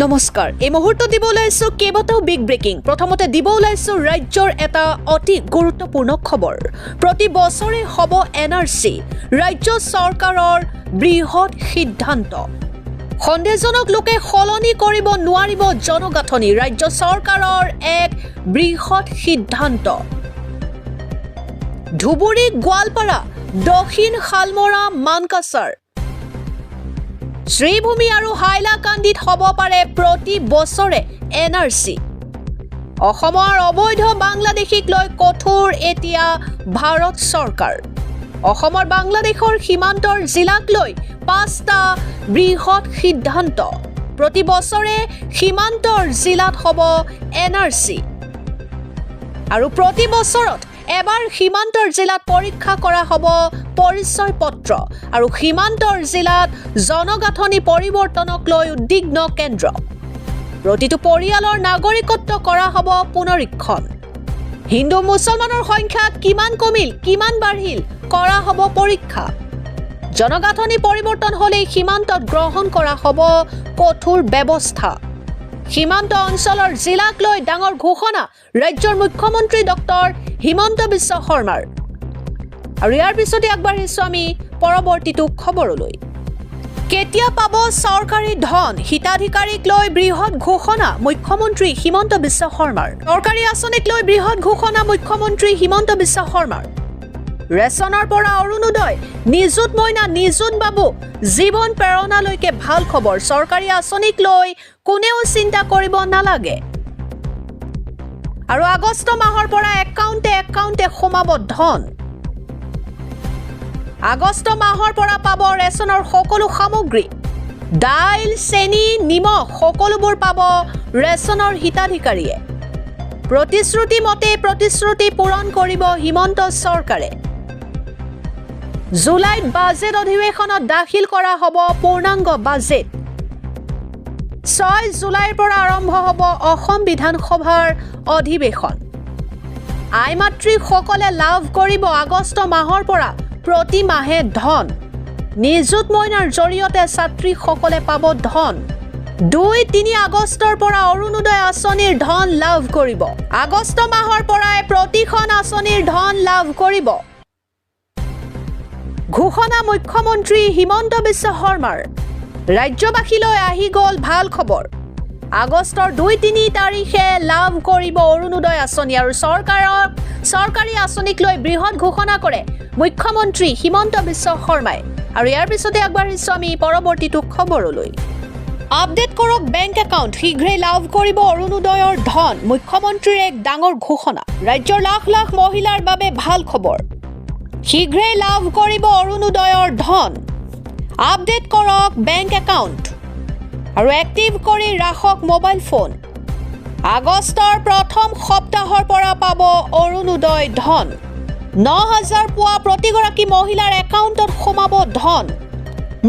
নমস্কাৰ, এই মুহূৰ্তত দিব ওলাইছো কেইবাটাও বিগ ব্ৰেকিং। প্ৰথমতে দিব ওলাইছো ৰাজ্যৰ এটা অতি গুৰুত্বপূৰ্ণ খবৰ। প্ৰতি বছৰে হ'ব এনআৰচি, ৰাজ্য চৰকাৰৰ বৃহৎ সিদ্ধান্ত। সন্দেহজনক লোকে সলনি কৰিব নোৱাৰিব জনগাঁথনি, ৰাজ্য চৰকাৰৰ এক বৃহৎ সিদ্ধান্ত। ধুবুৰী, গোৱালপাৰা, দক্ষিণ শালমৰা, মানকাছাৰ, শ্ৰীভূমি আৰু হাইলাকান্দিত হ'ব পাৰে প্ৰতি বছৰে এনআৰচি। অসমৰ অবৈধ বাংলাদেশীক লৈ কঠোৰ এতিয়া ভাৰত চৰকাৰ। অসমৰ বাংলাদেশৰ সীমান্তৰ জিলাক লৈ 5টা বৃহৎ সিদ্ধান্ত। প্ৰতি বছৰে সীমান্তৰ জিলাত হ'ব এনআৰচি আৰু প্ৰতি বছৰত এবাৰ সীমান্তৰ জিলাত পৰীক্ষা কৰা হ'ব পৰিচয় পত্ৰ আৰু সীমান্তৰ জিলাত জনগাঁথনি পৰিৱৰ্তনক লৈ উদ্বিগ্ন কেন্দ্ৰ। প্ৰতিটো পৰিয়ালৰ নাগৰিকত্ব কৰা হ'ব পুনৰীক্ষণ। হিন্দু মুছলমানৰ সংখ্যা কিমান কমিল, কিমান বাঢ়িল কৰা হ'ব পৰীক্ষা। জনগাঁথনি পৰিৱৰ্তন হ'লেই সীমান্তত গ্ৰহণ কৰা হ'ব কঠোৰ ব্যৱস্থা। সীমান্ত অঞ্চলৰ জিলাক লৈ ডাঙৰ ঘোষণা ৰাজ্যৰ মুখ্যমন্ত্ৰী ডক্টৰ হিমন্ত বিশ্ব শৰ্মাৰ। আৰু ইয়াৰ পিছতে আগবাঢ়িছো আমি পৰৱৰ্তীটো খবৰলৈ। কেতিয়া পাব চৰকাৰী ধন, হিতাধিকাৰীক লৈ বৃহৎ ঘোষণা মুখ্যমন্ত্ৰী হিমন্ত বিশ্ব শৰ্মাৰ। চৰকাৰী আঁচনিক লৈ বৃহৎ ঘোষণা মুখ্যমন্ত্ৰী হিমন্ত বিশ্ব শৰ্মাৰ। ৰেচনৰ পৰা অৰুণোদয়, নিযুত মইনা, নিযুত বাবু, জীৱন প্ৰেৰণালৈকে ভাল খবৰ। চৰকাৰী আঁচনিক লৈ কোনেও চিন্তা কৰিব নালাগে। আৰু আগষ্ট মাহৰ পৰা একাউণ্টে একাউণ্টে সোমাব ধন। আগষ্ট মাহৰ পৰা পাব ৰেচনৰ সকলো সামগ্ৰী, দাইল, চেনি, নিমখ সকলোবোৰ পাব ৰেচনৰ হিতাধিকাৰীয়ে। প্ৰতিশ্ৰুতি মতে প্ৰতিশ্ৰুতি পূৰণ কৰিব হিমন্ত চৰকাৰে। জুলাইত বাজেট অধিৱেশনত দাখিল কৰা হ'ব পূৰ্ণাংগ বাজেট। 6 জুলাইৰ পৰা আৰম্ভ হ'ব অসম বিধানসভাৰ অধিৱেশন। আই মাতৃসকলে লাভ কৰিব আগষ্ট মাহৰ পৰা প্ৰতি মাহে ধন। নিযুত মইনাৰ জৰিয়তে ছাত্ৰীসকলে পাব ধন। 2-3 আগষ্টৰ পৰা অৰুণোদয় আঁচনিৰ ধন লাভ কৰিব। আগষ্ট মাহৰ পৰাই প্ৰতিখন আঁচনিৰ ধন লাভ কৰিব। ঘোষণা মুখ্যমন্ত্ৰী হিমন্ত বিশ্ব শৰ্মাৰ। ৰাজ্যবাসীলৈ আহি গ'ল ভাল খবৰ। আগষ্টৰ 2-3 তাৰিখে লাভ কৰিব অৰুণোদয় আঁচনি আৰু চৰকাৰী আঁচনিক লৈ বৃহৎ ঘোষণা কৰে মুখ্যমন্ত্ৰী হিমন্ত বিশ্ব শৰ্মাই। আৰু ইয়াৰ পিছতে আগবাঢ়িছো আমি পৰৱৰ্তীটো খবৰলৈ। আপডেট কৰক বেংক একাউণ্ট, শীঘ্ৰেই লাভ কৰিব অৰুণোদয়ৰ ধন, মুখ্যমন্ত্ৰীৰ এক ডাঙৰ ঘোষণা। ৰাজ্যৰ লাখ লাখ মহিলাৰ বাবে ভাল খবৰ, শীঘ্ৰেই লাভ কৰিব অৰুণোদয়ৰ ধন। আপডেট কৰক বেংক একাউণ্ট আৰু এক্টিভ কৰি ৰাখক মোবাইল ফোন। আগষ্টৰ প্ৰথম সপ্তাহৰ পৰা পাব অৰুণোদয় ধন। 9000 পোৱা প্ৰতিগৰাকী মহিলাৰ একাউণ্টত সোমাব ধন।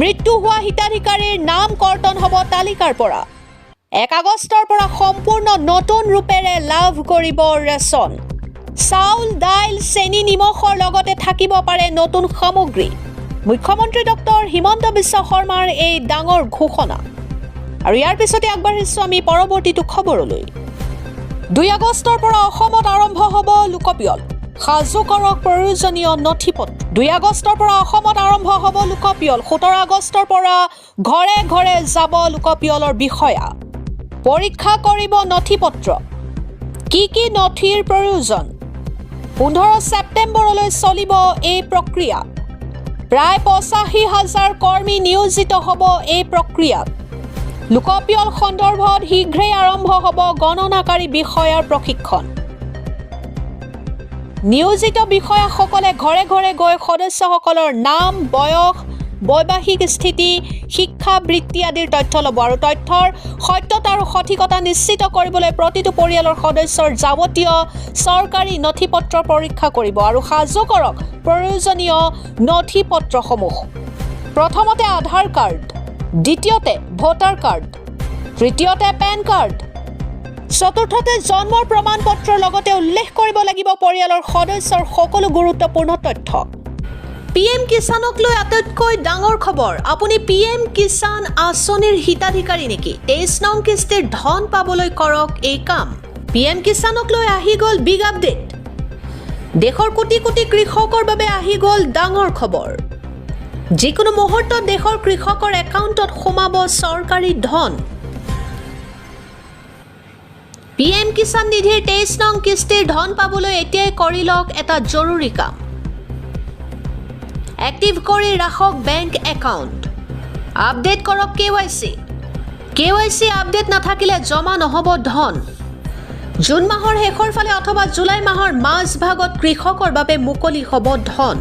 মৃত্যু হোৱা হিতাধিকাৰীৰ নাম কৰ্তন হ'ব তালিকাৰ পৰা। 1 আগষ্টৰ পৰা সম্পূৰ্ণ নতুন ৰূপেৰে লাভ কৰিব ৰেচন। চাউল, দাইল, চেনি, নিমখৰ লগতে থাকিব পাৰে নতুন সামগ্ৰী। মুখ্যমন্ত্ৰী ডক্টৰ হিমন্ত বিশ্ব শৰ্মাৰ এই ডাঙৰ ঘোষণা। আৰু ইয়াৰ পিছতে আগবাঢ়িছো আমি পৰৱৰ্তীটো খবৰলৈ। 2 আগষ্টৰ পৰা অসমত আৰম্ভ হ'ব লোকপিয়ল, সাজু কৰক প্ৰয়োজনীয় নথি পত্ৰ। 2 আগষ্টৰ পৰা অসমত আৰম্ভ হ'ব লোকপিয়ল। 17 আগষ্টৰ পৰা ঘৰে ঘৰে যাব লোকপিয়লৰ বিষয়া, পৰীক্ষা কৰিব নথি পত্ৰ। কি কি নথিৰ প্ৰয়োজন? 15 ছেপ্টেম্বৰলৈ চলিব এই প্ৰক্ৰিয়া। প্ৰায় 85,000 কৰ্মী নিয়োজিত হ'ব এই প্ৰক্ৰিয়াত। লোকপিয়ল সন্দৰ্ভত শীঘ্ৰেই আৰম্ভ হ'ব গণনাকাৰী বিষয়াৰ প্ৰশিক্ষণ। নিয়োজিত বিষয়াসকলে ঘৰে ঘৰে গৈ সদস্যসকলৰ নাম, বয়স, বৈবাহিক স্থিতি, শিক্ষা, বৃত্তি আদিৰ তথ্য ল'ব আৰু তথ্যৰ সত্যতা আৰু সঠিকতা নিশ্চিত কৰিবলৈ প্ৰতিটো পৰিয়ালৰ সদস্যৰ যাৱতীয় চৰকাৰী নথি পত্ৰ পৰীক্ষা কৰিব আৰু সাজু কৰক প্ৰয়োজনীয় নথি পত্ৰসমূহ। প্ৰথমতে আধাৰ কাৰ্ড, দ্বিতীয়তে ভোটাৰ কাৰ্ড, তৃতীয়তে পেন কাৰ্ড, চতুৰ্থতে জন্মৰ প্ৰমাণ পত্ৰৰ লগতে উল্লেখ কৰিব লাগিব পৰিয়ালৰ সদস্যৰ সকলো গুৰুত্বপূৰ্ণ তথ্য। পিএম কিষাণক লৈ আটাইতকৈ ডাঙৰ খবৰ। আপুনি পিএম কিষাণ আঁচনিৰ হিতাধিকাৰী নেকি? 23 নং কিস্তিৰ ধন পাবলৈ কৰক এই কাম। পিএম কিষাণক লৈ আহি গ'ল বিগ আপডেট। দেশৰ কোটি কোটি কৃষকৰ বাবে আহি গ'ল ডাঙৰ খবৰ। যিকোনো মুহূৰ্তত দেশৰ কৃষকৰ একাউণ্টত সোমাব চৰকাৰী ধন। পিএম কিষাণ নিধিৰ 23 নং কিস্তিৰ ধন পাবলৈ এতিয়াই কৰি লওক এটা জৰুৰী কাম। এক্টিভ কৰি ৰাখক বেংক একাউণ্ট। আপডেট কৰক KYC। KYC update নাথাকিলে জমা নহ'ব ধন। জুন মাহৰ শেষৰ ফালে অথবা জুলাই মাহৰ মাজভাগত কৃষকৰ বাবে মুকলি হ'ব ধন।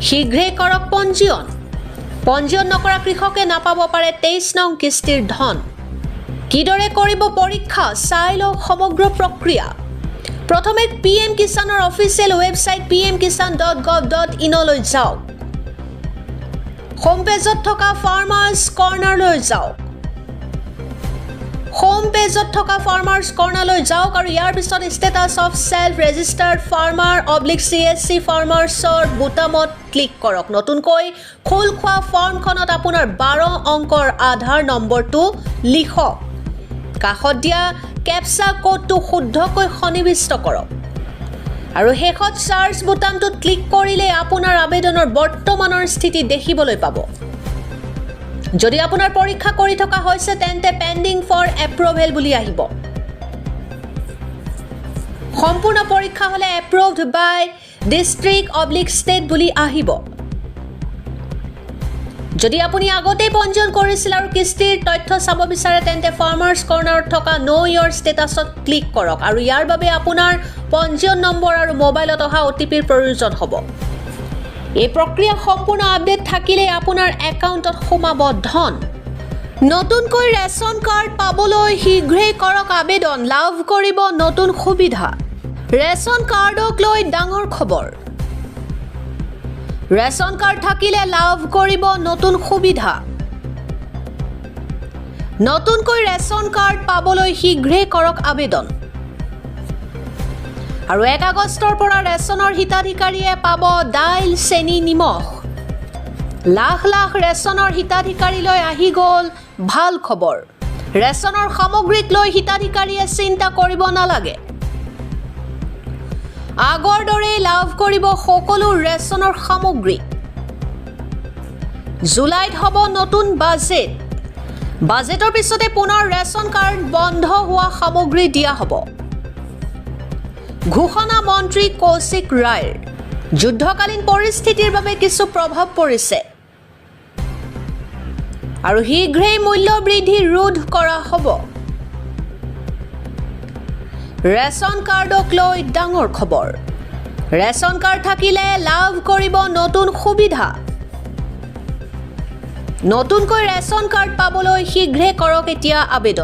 শীঘ্ৰে কৰক পঞ্জীয়ন। পঞ্জীয়ন নকৰা কৃষকে নাপাব পাৰে 23 নং কিস্তিৰ ধন। কিদৰে কৰিব পৰীক্ষা, চাই লওক সমগ্ৰ প্ৰক্ৰিয়া। প্ৰথমে পিএম কিষাণৰ অফিচিয়েল ৱেবছাইট pmkisan.gov.inলৈ যাওক। হোম পেজত থকা ফাৰ্মাৰ্ছ কৰ্ণাৰলৈ যাওক। হোম পেজত থকা ফাৰ্মাৰ্ছ কৰ্ণাৰলৈ যাওক আৰু ইয়াৰ পিছত Status of Self Registered Farmer oblique CSC ফাৰ্মাৰ্ছৰ বুটামত ক্লিক কৰক। নতুনকৈ খোল খোৱা ফৰ্মখনত আপোনাৰ 12 অংকৰ আধাৰ নম্বৰটো লিখক। কাষত দিয়া কেপচা কোডটো শুদ্ধকৈ সন্নিৱিষ্ট কৰক আৰু শেষত চাৰ্চ বুটামটোত ক্লিক কৰিলে আপোনাৰ আবেদনৰ বৰ্তমানৰ স্থিতি দেখিবলৈ পাব। যদি আপোনাৰ পৰীক্ষা কৰি থকা হৈছে তেন্তে পেণ্ডিং ফৰ এপ্ৰুভেল বুলি আহিব। সম্পূৰ্ণ পৰীক্ষা হ'লে Approved by District oblique State বুলি আহিব। যদি আপুনি আগতেই পঞ্জীয়ন কৰিছিল আৰু কিস্তিৰ তথ্য চাব বিচাৰে তেন্তে ফাৰ্মাৰ্ছ কৰ্ণাৰত থকা ন' ইয়ৰ ষ্টেটাছত ক্লিক কৰক আৰু ইয়াৰ বাবে আপোনাৰ পঞ্জীয়ন নম্বৰ আৰু মোবাইলত অহা অ'টিপিৰ প্ৰয়োজন হ'ব। এই প্ৰক্ৰিয়া সম্পূৰ্ণ আপডেট থাকিলেই আপোনাৰ একাউণ্টত সোমাব ধন। নতুনকৈ ৰেচন কাৰ্ড পাবলৈ শীঘ্ৰেই কৰক আবেদন, লাভ কৰিব নতুন সুবিধা। ৰেচন কাৰ্ডক লৈ ডাঙৰ খবৰ। ৰেচন কাৰ্ড থাকিলে লাভ কৰিব নতুন সুবিধা। নতুনকৈ ৰেচন কাৰ্ড পাবলৈ শীঘ্ৰেই কৰক আবেদন আৰু 1 আগষ্টৰ পৰা ৰেচনৰ হিতাধিকাৰীয়ে পাব দাইল, চেনি, নিমখ। লাখ লাখ ৰেচনৰ হিতাধিকাৰীলৈ আহি গ'ল ভাল খবৰ। ৰেচনৰ সামগ্ৰীক লৈ হিতাধিকাৰীয়ে চিন্তা কৰিব নালাগে। আগৰ দৰেই লাভ কৰিব সকলো ৰেচনৰ সামগ্ৰী। জুলাইত হ'ব নতুন বাজেট। বাজেটৰ পিছতে পুনৰ ৰেচন কাৰ্ড বন্ধ হোৱা সামগ্ৰী দিয়া হ'ব। ঘোষণা মন্ত্ৰী কৌশিক ৰায়ৰ। যুদ্ধকালীন পৰিস্থিতিৰ বাবে কিছু প্ৰভাৱ পৰিছে আৰু শীঘ্ৰেই মূল্য বৃদ্ধি ৰোধ কৰা হ'ব। ৰেচন কাৰ্ডক লৈ ডাঙৰ খবৰ। ৰেচন কাৰ্ড থাকিলে লাভ কৰিব নতুন সুবিধা। নতুনকৈ ৰেচন কাৰ্ড পাবলৈ শীঘ্ৰে কৰক এতিয়া আবেদন।